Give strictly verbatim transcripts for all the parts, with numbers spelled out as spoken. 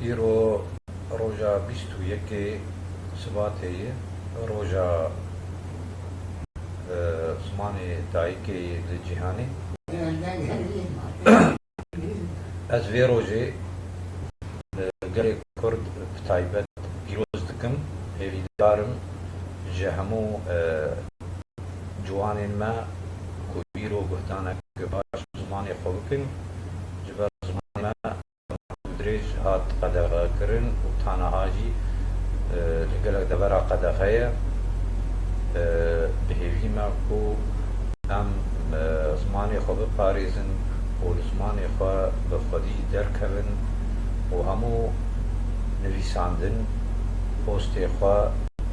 Îro roja bîst û yekê Sibatê ye, roja, e, zimanê dayikê ye li cîhanê. Ez vê rojê, e, gelê Kurd bi taybet pîroz dikim. Hêvîdar im ji hemû, e, ciwanên me ku îro guhdanek baş bi zimanê xwe bikin, ji ber zimanê me dirêj hat qedexekirin û ta niha jî, e, li gelek devera qedexe ye. E, bi hêvî me ku em, e, zimanê xwe biparêzin û li zimanê xwe bi xwedî derkevin û hemû nivîsandin, postê xwe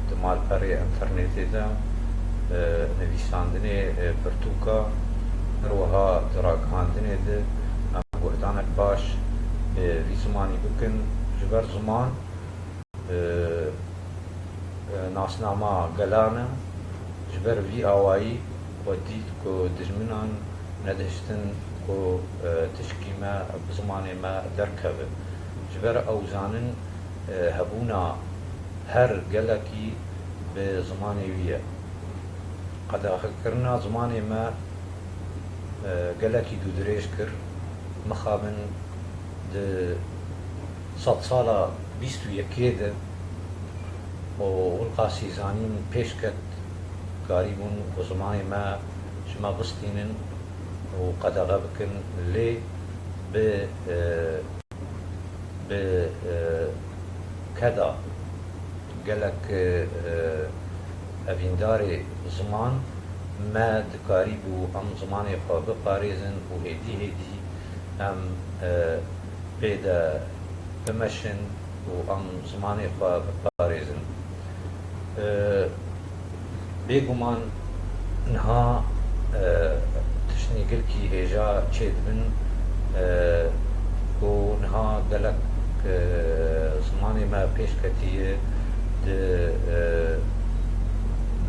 di malperê înternetê de, e, nivîsandinê, e, pirtûka, her wiha di ragihandinê de em guhdanek baş, e, vî zimanî bikin. Ji ber ziman, e, e, nasnama gelan e. Ji ber vî awayî we dît ku dijminan nedihiştin ku, e, tişkî me bi zimanê me derkeve. Ji ber ew zanin, e, hebûna her gelekî bi zimanê wî ye. Qedexekirina zimanê me, e, gelekî dûdirêj kir. Mixabin di sedsala bîst û yekê de û Wilqasî zanîn pêş ket, karîbûn ku zimanê me ji me bistînin û qedexe bikin, lê bi, e, bi, e, keda gelek, e, evîndarê ziman me dikarîbû em zimanê xwe biparêzin û hêdî hêdî em, e, pê de bimeşin û em zimanê xwe biparêzin. E, Bêguman niha, e, tiştên gelkî hêja çêdibin, e, ku niha gelek, e, zimanê me pêş ketiye di, e,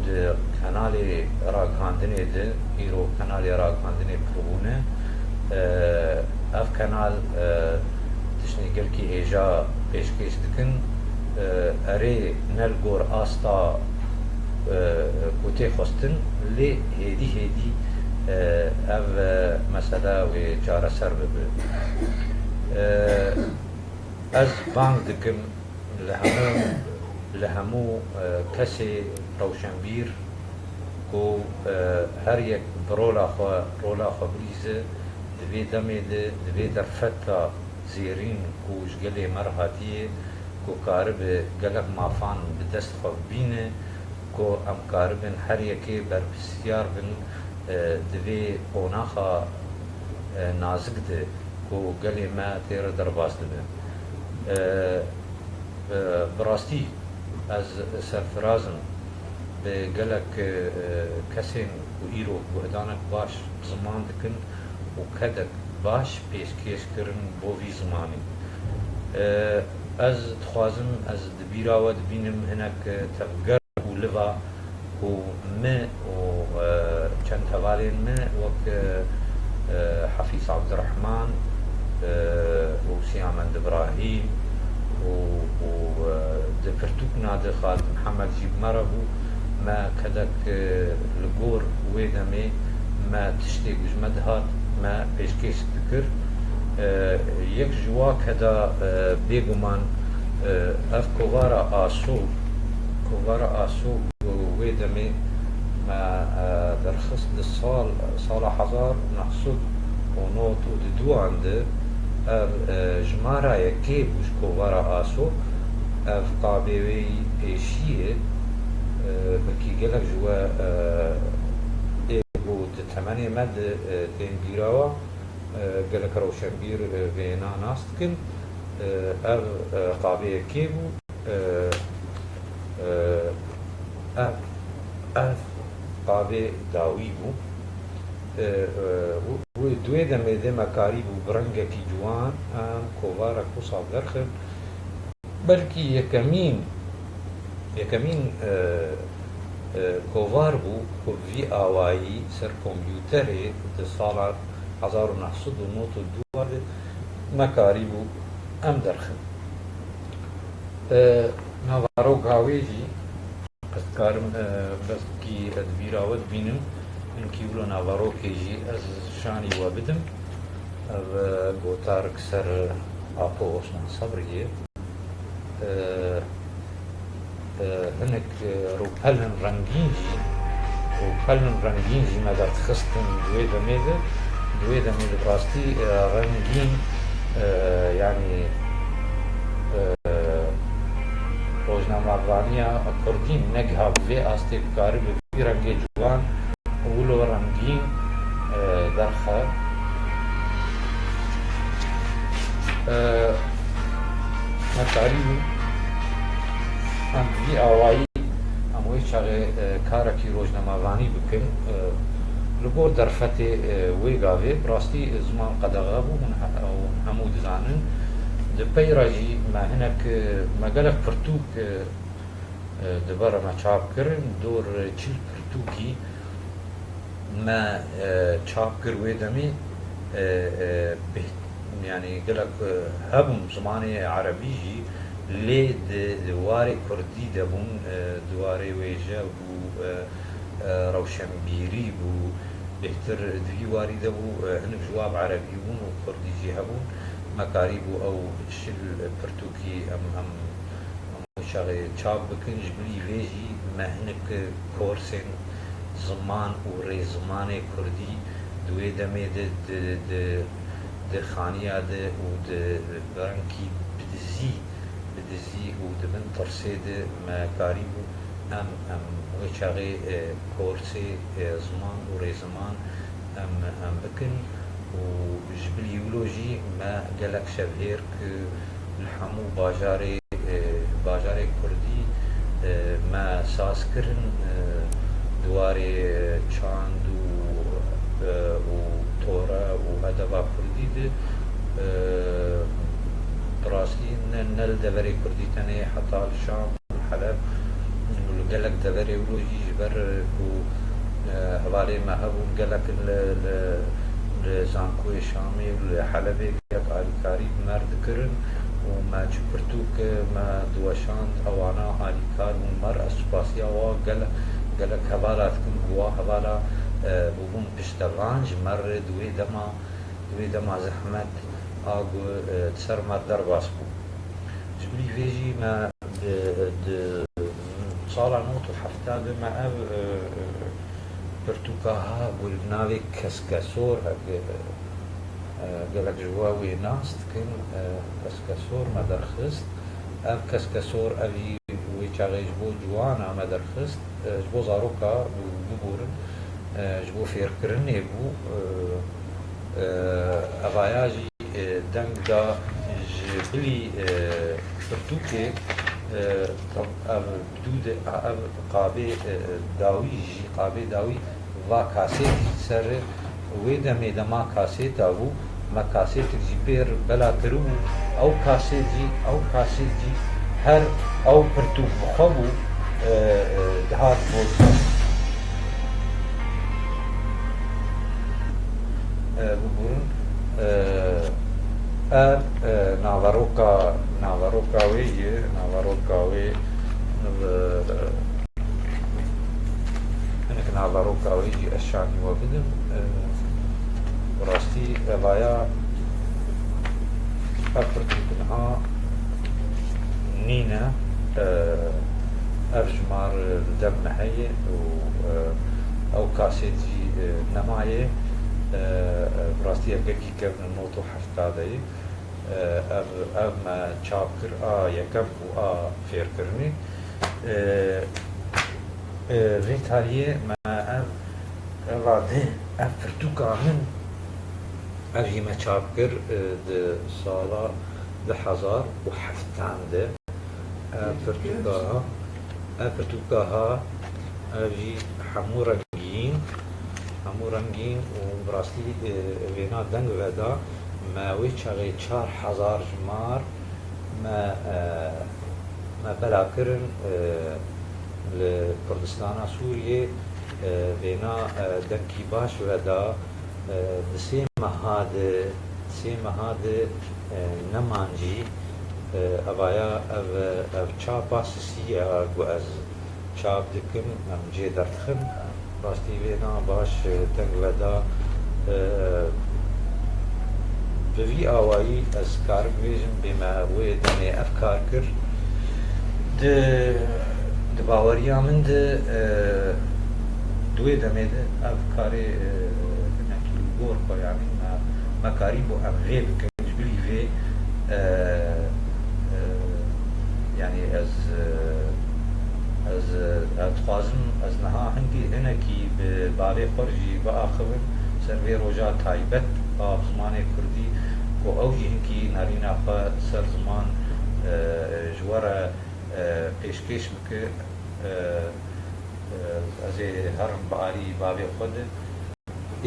di kenalê ragihandinê de, îro kenalê ragihandinê pirbûne. E, ev kenal, e, tiştên gelkî hêja pêşkêş dikin. E, erê ne li gor asta, e, ku tê xwestin, lê hêdî hêdî, e, ev, e, mesele wê çareser bibe. E, ez bang dikim li hemû, li hemû, e, kesê rewşenbîr ku, e, her yek bi rola xwe, rola xwe bilîze, di vê demê de, di vê derfeta zêrîn ku ji gelê me re hatiye, ku karibe gelek mafan bi dest xwe bibîne, ku em karibin her yekê berpirsiyar bin, e, di vê qonaxa, e, nazik de ku gelê me tê re derbas dibe. E, e, bi rastî ez serfiraz im bi gelek, e, kesên ku îro guhdanek baş ziman dikin û kedek baş pêşkêş kirin bo vî zimanî. E, ez dixwazim, ez di bîra we dibînim hinek, e, tevger û liva ku min û, e, çend hevalên min wek, e, e, Hefîz Abdurrahman, e, û Siyamend Ibrahîm û, û, e, di pirtûkna de Xalid Mihemed jî bi me re bû. Me kedek, e, li gor wê demê me tiştê ku ji me dihat me pêşkêş dikir. E, yek ji wa keda, e, bêguman, e, ev kovara Aso, kovara Aso ku wê demê me, e, derxist di sal, sala hezar û neh sed û nod û duan de, ev, e, jimara yekê bû ji kovara Aso, ev qabê wê yî pêşî ye, e, belkî gelek ji we, e, ê ku di temenê me de, e, tên bîra we, e, gelek rewşenbîr, e, vêna nas dikin. E, ev, e, qabê yekê bû. E, e, ev, ev qabê dawî bû. E, e, û, û di wê demê de me karîbû bi rengekî ciwan em kovara Kosa derxin. Belkî yekemîn, yekemîn, e, e, kovar bû ku vî awayî ser kompûterê di sala hezar û neh sed û nod û du de me karîbû em derxin. E, naveroka wê jî ez dikarim, e, belkî ez bîra we dibînim, hinkî wilo naverokê jî ez şanî we bidim. Ev, e, gotarik ser Apo Osman Sebriyê. E, e, hinek, e, rûpelên rengîn jî, rûpelên rengîn jî me derdixistin di wê demê de, di wê demê de bi rastî, e, rengîn, e, yanî, e, rojnamevaniya kurdî negiha bi vê astê ku karibe vî rengê ciwan û wilo rengîn, e, derxe. E, me karî bû em bi vî awayî em wê çaxê, e, karekî rojnamevanî bikin. E, li gor derfetê, e, wê gavê bi rastî ziman qedexe bû, hûn he-, hûn hemû dizanin. Di pey re jî me hinek, e, me gelek pirtûk, e, e, di ber re me çap kirin, dor çil pirtûkî me, e, çap kir wê demê, e, e, bih-, yanî gelek, e, hebûn zimanê erebî jî, lê di, di warê kurdî de bûn, e, di warê wêje bû, e, e, rewşenbîrî bû, bêhtir di vî warî de bû, e, hinek ji wan bi erebî bûn û kurdî jî hebûn. Me karîbû ew çil pirtûkî em, em Çaxê çap bikin, ji bilî vê jî me hinek korsên ziman û rêzimanê kurdî di wê demê de di, di, di xaniya de û di bi renkî bi dizî, bi dizî û di bin tirsê de me karîbû em, em wê çaxê, e, korsê, e, ziman û rêziman em, em bikin û ji bilî wilo jî me gelek şevhêrk li hemû bajarê, e, bajarê kurdî, e, me saz kirin, e, di warê çand û, e, û tore û edeba kurdî de, e, bi rastî ne, ne li deverê kurdî tenê heta li Şam, Heleb û li gelek deverê wilo jî ji ber ku, e, hevalê me hebûn gelek li, li, li zankoyê Şamê û li Helebê gelek alîkarî bi me re dikirin û me çi pirtûk me diweşand, ewana alîkar bûn me re. Ez spasiya wa gele-, gelek hevala dikim ku wa hevala, e, bûbûn piştevan ji me re di wê dema, di wê dema zehmet a ku, e, di ser me derbas bû. Ji bilî vê jî me di, di sala nod û hefta de me ev, e, pirtûka ha ku li navê Keskesor heke, e, gelek ji we wê nas dikin, e, Keskesor me derxist. Ev Keskesor ev jî wê çaxê ji bo ciwana me derxist, e, ji bo zaroka bû, biborin, e, ji bo fêrkirinê bû, e, e, evaya jî e, deng da ji bilî, e, pirtûkê, e, ev dû de, ev qabê, e, dawî jî, qabê dawî va kasêt jî ser wê demê dema kasêta bû, me kasêtik jî pêr bela kiribû, ew kasêt jî, ew kasêt jî her ew pirtûk bi xwe bû, e, e, dihat bo. E, biborin, e, ev, e, naveroka, naveroka wê ye, naveroka wê, e, hinek naveroka wê jî ez şanî we bidim. E, bi rastî evaya ev pirtûk niha nîne. E, ev jimar li dem me heye û, e, ew kasêt jî, e, nemaye. E, e, bi rastî ev gelkî kevn nod û hefta de ye. E, ev, ev me çap kir a yekem û a fêrkirinê. E, e, vê tariyê me ev, ev radê, ev pirtûka min, ev jî me çap kir, e, di sala du hezar û heftan de. Ev pirtûka ha, ev pirtûka ha, ev jî hemû rengîn, hemû rengîn û bi rastî, e, vêna deng veda me wê çaxê çar hezar jimar me, e, me bela kirin, e, li Kurdistana Sûriyê, e, vêna, e, dengkî baş veda, e, di sê meha de, sê meha de, e, neman jî, Evaya ev, ev çapa sisî ya ku ez çap dikim, em cê derdixin. Rastî vê na baş, e, deng veda. E, bi vî awayî ez karim bêjim, bê me wê demê ev kar kir. Di, di baweriya min de, e, di wê demê de ev karê, e, hinekî li gor xwe, yanî me, me karîbû em vê bikin. Ji bilî vê, e, e, yanî ez, e, ez, e, ez dixwazim, ez niha hingî hinekî bi bavê xwe jî biaxivim ser vê roja taybet a zimanê kurdî, ku ew jî hinkî nerîna xwe ser ziman, e, ji we re, e, pêşkêş bike. E, e, ez ê herim bi alî bavê xwe de.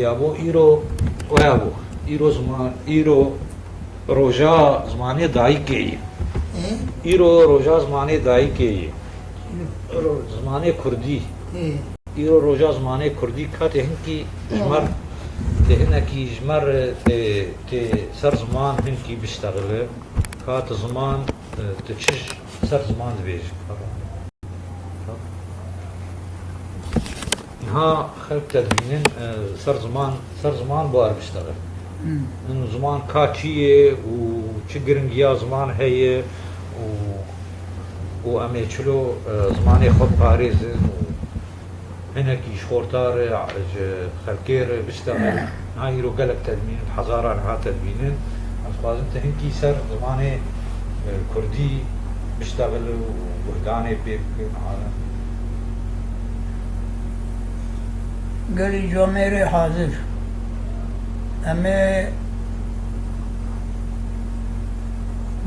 Ya bo îro, oya bo. Îro ziman, îro roja zimanê dayikê yî. Ê? Îro roja zimanê dayikê yî. Îro. Zimanê kurdî. Ê. Îro roja zimanê kurdî, ka tê hinkî ji me re, tê hinekî ji me re tê, tê ser ziman hinkî biştexile. Ka tu ziman, e, tu çi ser ziman dibêjî? Niha xelk te dibînin, e, ser ziman, ser ziman bo er biştexil. Hmm. Û ziman ka çi ye û çi giringiya ziman heye û, û em ê çilo, e, zimanê xwe biparêzin û hinekî ji xorta re, ji xelkê re biştexil. Niha îro gelek te dibînin, hezaran niha te dibînin. Ez dixwazim te hinkî ser zimanê, e, kurdî biştexil û guhdanê pê bikin. Gelî camêrê hazir. Em ê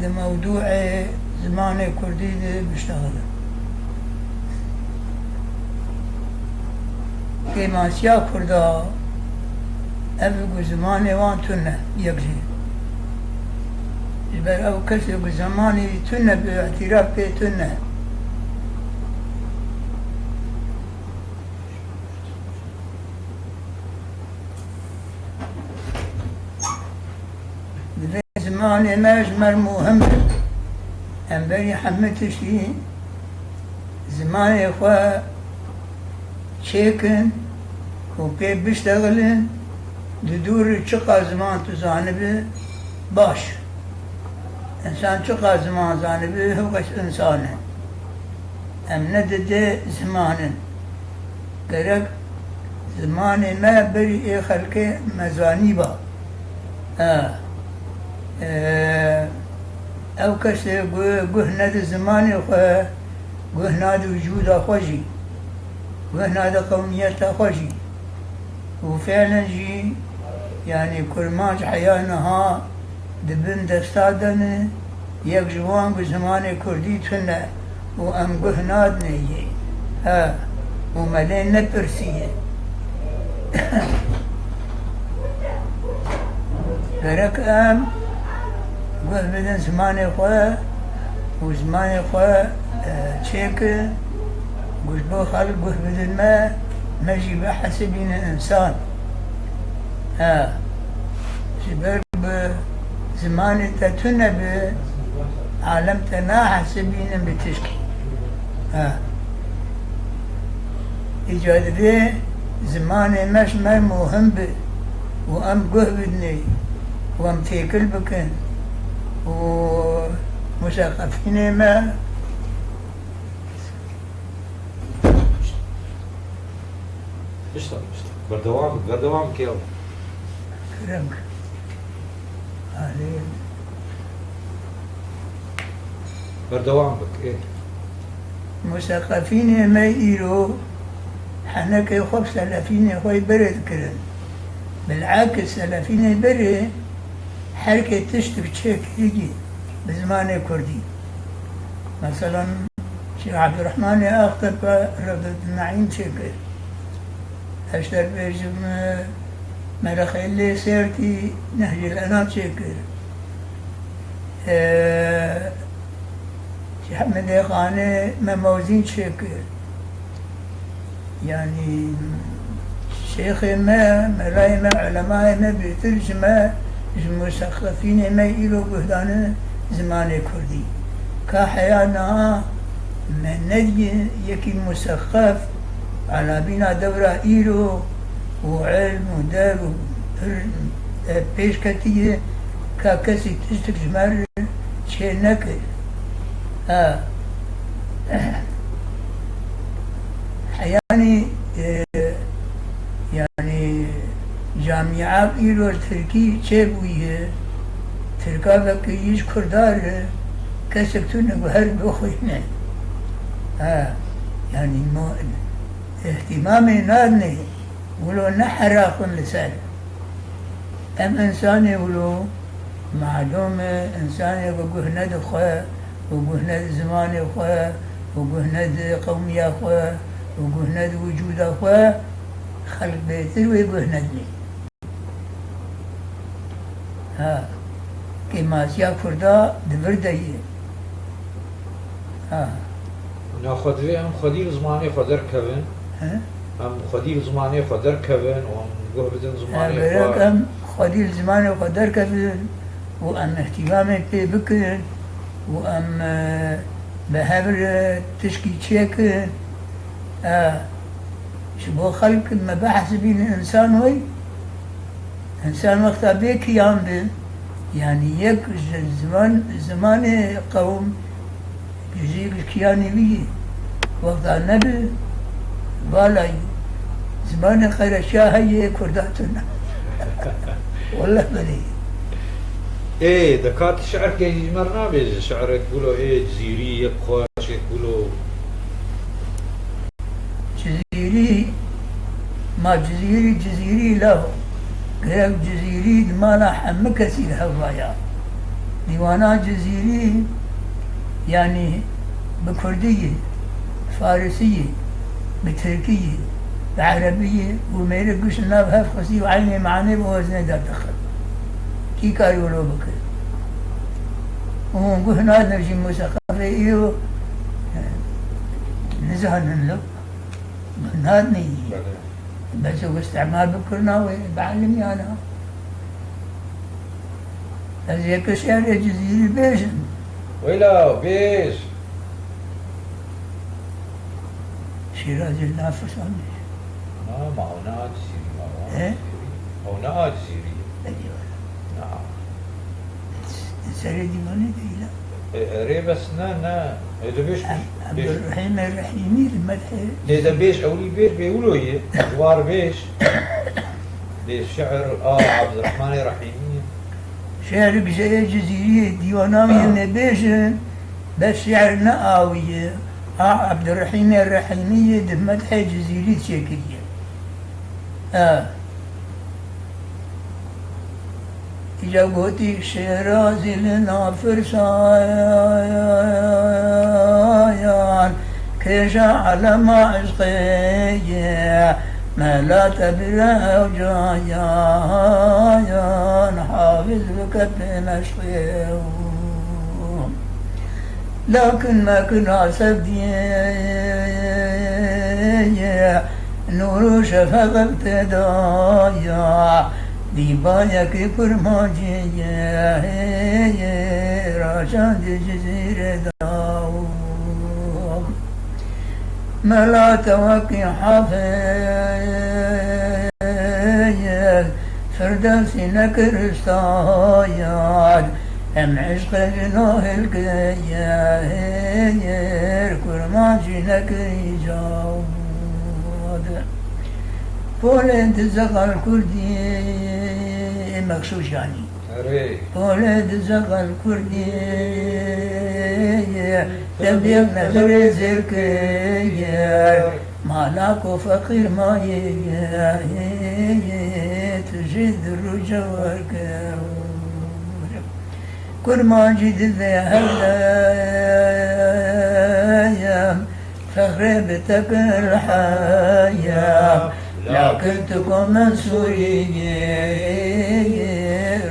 di mewdûê zimanê kurdî de biştexilin. Kêmasiya kurda ev ku zimanê wan tune, yek jî. Ji ber ew kesê ku zimanê wî tune bi îtîraf pê tune. Divê zimanê me ji me re muhim be. Em berî hemû tiştî zimanê xwe çêkin û pê biştexilin, di dû re çiqas ziman tu zanibi, baş. Însan çiqas ziman zanibi, hiqas însan e. Em ne di dê ziman in. Gerek zimanê me berî ê xelkê me zanîba. Ha. E, ew kesê gu-, guh nedi zimanê xwe, guh nadi wicûda xwe jî, guh nadi qewmiyeta xwe jî. Û fêlen jî, yanî kurmanc heya niha di bin desta de ne, yek ji wan ku zimanê kurdî tune û em guh nadinê yê. He, û me lê nepirsiye. Gerek em guh bidin zimanê xwe û zimanê xwe, e, çêkin, ku ji bo xelk guh bidin me, me jî bihesibînin însan. He. Ji ber bi zimanê te tune bi, alem te nahesibînin bi tişkî. He. Îca divê zimanê me ji me muhim bi û em guh bidinê û em têkil bikin û museqefînê me. Bişta, bişta. Berdewam, berdewam ke. Kerem. Alê. Berdewam bik, ê. Museqefînê me îro henekê xwe bi selefînê xwe yê berê dikirin. Bilakis selefînê berê her kê tiştik çêkirî bi zimanê kurdî. Meselan, Şêx Ebdurrahmanê Axtepe Revdetun Naîm çêkir. Ez dê bêjim, e, Merexê Lê Sêrtî Nehcîl Ena çêkir. E, Şêx Hemedê Xanê Memozîn çêkir. Yanî şêxê me, melayê me, ulemayê me bêtir ji me, ji museqefînê me îro guhdanê zimanê kurdî. Ka heya niha me nedîye yekî museqef, alabîna dewra îro û ilm û der û pir, e, pêş ketiye, ka kesî tiştik ji me re çê neke. Ha. Heyanî, e, yanî camîa îro tirkî çêbûye, tirka vekirî ji kurda re, kesek tune guher bixwîne. Ha, yanî mo-, îhtîmamê nadine, wilo ne heraxin li ser. Em însanê wilo, malûm e, însanê ku guh nedi xwe û guh nedi zimanê xwe û guh nedi qewmiya xwe û guh nedi wicûda xwe, xelk bêtir wê guh nedinê. Ha, kêmasiya kurda di vir de ye. Ha. Na xwe divê em xwedî li zimanê xwe derkevin. He? Em xwedî li zimanê xwe derkevin û em guh bidin zimanê xwe. Gerek em xwedî li zimanê xwe derkevin û em îhtîmamê pê bikin û em, e, bi hev re tişkî çêkin. E, ji bo xelk me bihesibînin însan wey. Însan wexta bê kiyan be, yanî yek ji ziman, zimanê qewm, cizîk ji kiyanê wî ye. Wexta nebe, valayî, zimanê qereşiya heye, kurda tune. Wallah belê. Ê, deka tu şi'rkê jî ji me re nabêje, şi'rek wilo ê cizîrî, yek xweş, yek wilo. Cizîrî, ma Cizîrî, Cizîrî law. Gerek Cizîrî di mala hemû kesî de hevaya. Dîwana Cizîrî, yanî bi kurdî yê, bi farisî yê, bi tirkî yê, bi erebî yê û mêrik giş li nav hev xistî û eynê manê bi weznê derdixe. Kî karî wilo bike? Û hûn guh nadin jî museqefê îro, e, nizanin lo. Nadinê. Belê. Bes ew îstîmar bi kirina wê, bi elimiyana. Ez yek şi'rê Cizîrî bêjim. Wela, bêj. Şîrazî li nav Firsandê. Na, ma ew ne a Cizîrî, ma ew a He? Cizîrî. Ew ne a Cizîrî. Belê wela. Na. Serê dîwanê de îla. E, erê bes ne, ne. E, dibêj Em-, bêj. Ebdurrehîmê Rehîmî li medhê Lê de bêj ewlî bêj bê wilo ye. Ji war bêj. Bêj şi'r a Ebdurrehmanê Rehîmî. Şi'rik ji ê Cizîriyê dîwana wî em ê bêjin, bes şi'r ne a wî ye. A Ebdurrehîmê Rehîmî ye di medhê Cizîrî çêkiriye. E. Îca gotî Şêrazî li nav Firsayan, kêja elema eşqê ye, mela te bire ew cayan, hafiz bike pê meşqê. Lakin me kira sevdiye, nûr û şefeq ev tê daya, dîbayekî kurmancî ye, raşandî Cizîrê da. Mela te wekî Hafez, Firdewsî nekir ustayar, em eşqê ji no hilkeyir, kurmancî nekir îcad. Polê dizeqal kurdî, Mexsûs yanî. Erê. Polê dizeqal kurdî, tebîq nexirê zêrkeyir. Mala ku feqîr mayî, tu jî di rû cewher kewr. Kurmancî divê her dem, fexrê bi te kir heya. Lakin tu ku Mensûrî yî,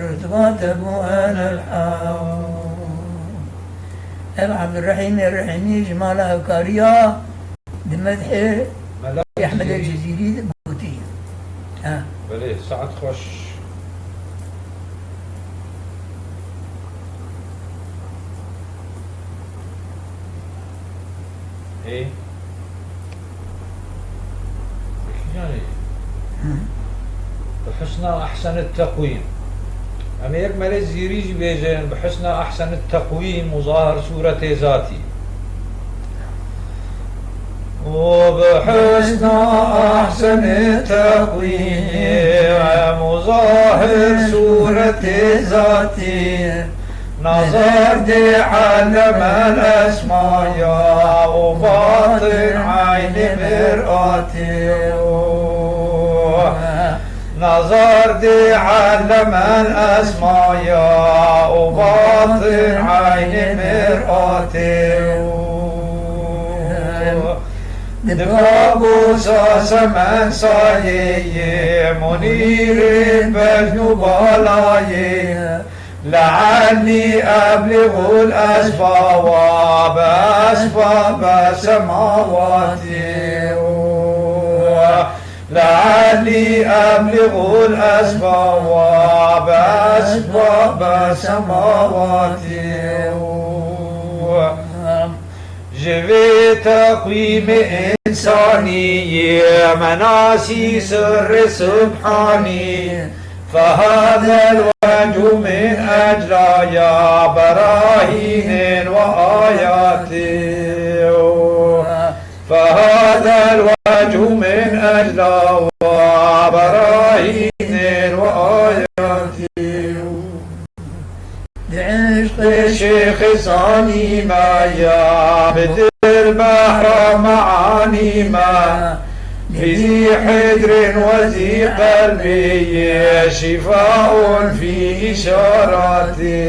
rutba te bû enel hew. Ev Ebdurrehîmê Rehîmî ji mala hevkariya Di medhê Mela Ehmedê Cizîrî. Cizîrî de gotî. Ha. Belê, saet xweş. Ê? Yanî, bi husna ehsen teqwîm. Em ê yek melê zîrî jî bêjin, bi husna ehsen teqwîm û zahir sûretê zatî. û bi husna ehsen teqwîm û zahir sûretê zatî. Nazar dê elem el esmaya û batin eynê miratê. Nazar dê elem el esmaya û batin eynê miratê. Di bab û sasemen sayeyê munîrê bejn û balayê. لعلي أبلغ الأسباب وأسباب السماوات. لعلي أبلغ الأسباب وأسباب السماوات. Ji vê teqwîmê însanî yê me nasî sirrê subhanî. فهذا الوجه من أجلايا براهين وآيات. فهذا الوجه من أجلايا براهين وآيات. Di eşqê Şêxê Sanî me ya, bi dil behra meanî me. Bi zî hicrin we zî qelbî ye, şîfaun fî îşaratî.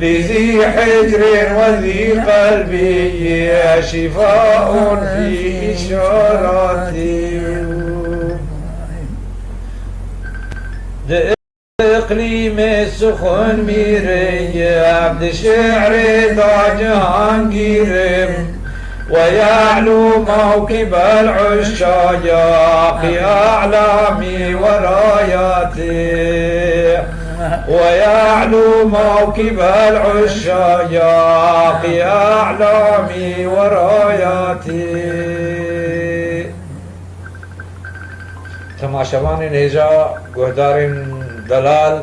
Li zî hicrin we zî qelbî ye, şîfaun fî îşaratî. Di iqlîmê suxun mîreyim, di şi'rê da cihangîrim. ويعلو موكب العشاق أعلامي وراياتي. ويعلو موكب العشاق أعلامي وراياتي. Temaşevanên hêja, guhdarên delal,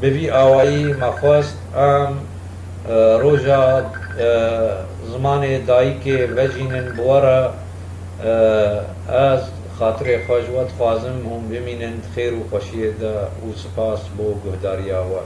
bi vî awayî me xwest em, e, roja, e, zimanê dayikê vejînin bi we re. E, ez xatirê xwe ji we dixwazim hûn bimînin di xêr û xweşiyê de û spas bo guhdariya we.